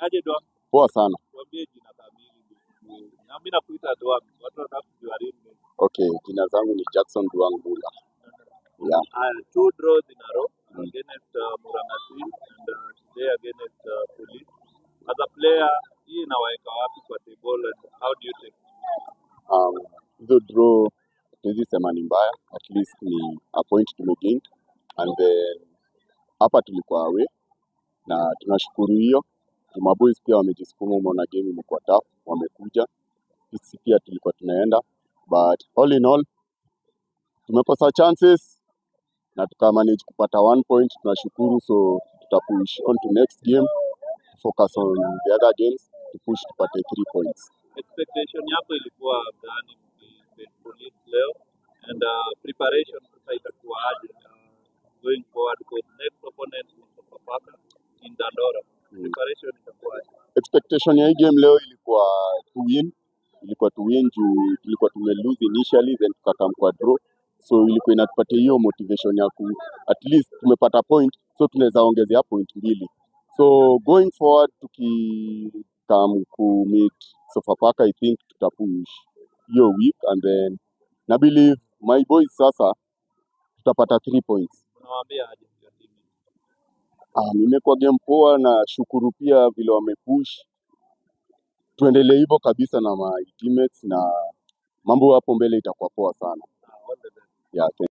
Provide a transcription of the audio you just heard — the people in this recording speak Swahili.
Aje Dwang, Poa sana. Tuambie jina kamili. Na mimi nakuita Dwang, watu wanataka kujua real name. Okay, jina zangu ni Jackson Dwang Mula. Yeah. Haya, two draws in a row against Murang'a Seal and today against Police. As a player, hii inawaweka wapi kwa table and how do you take it? Hizo draw tuwezi sema ni mbaya, at least ni a point tumegain, and then hapa tulikuwa away na tunashukuru hiyo. Maboys pia wamejisukuma, umeona game imekuwa tough, wamekuja. Sisi pia tulikuwa tunaenda, but all in all tumekosa chances na tukamanage kupata one point, tunashukuru. So tutapush on to next game, focus on the other games, tupush tupate three points. Expectation yako ilikuwa gani mkiface Police leo and preparation sasa itakuwa aje going forward, because next opponent ni Sofapaka in Dandora? Preparation itakuwa aje? Expectation ya hii game leo ilikuwa to win, ilikuwa to win juu tulikuwa tume lose initially, then tukacome kwa draw, so ilikuwa inatupatia hiyo motivation ya ku at least tumepata point, so tunaweza ongezea point mbili. So going forward, tukicome ku meet Sofapaka, I think tutapush hiyo week and then na believe my boys sasa tutapata three points. Unawaambia aje your team? Imekuwa game poa na shukuru pia vile wamepush. Tuendelee hivyo kabisa na my teammates na mambo hapo mbele itakuwa poa sana. All the best. Yeah, thank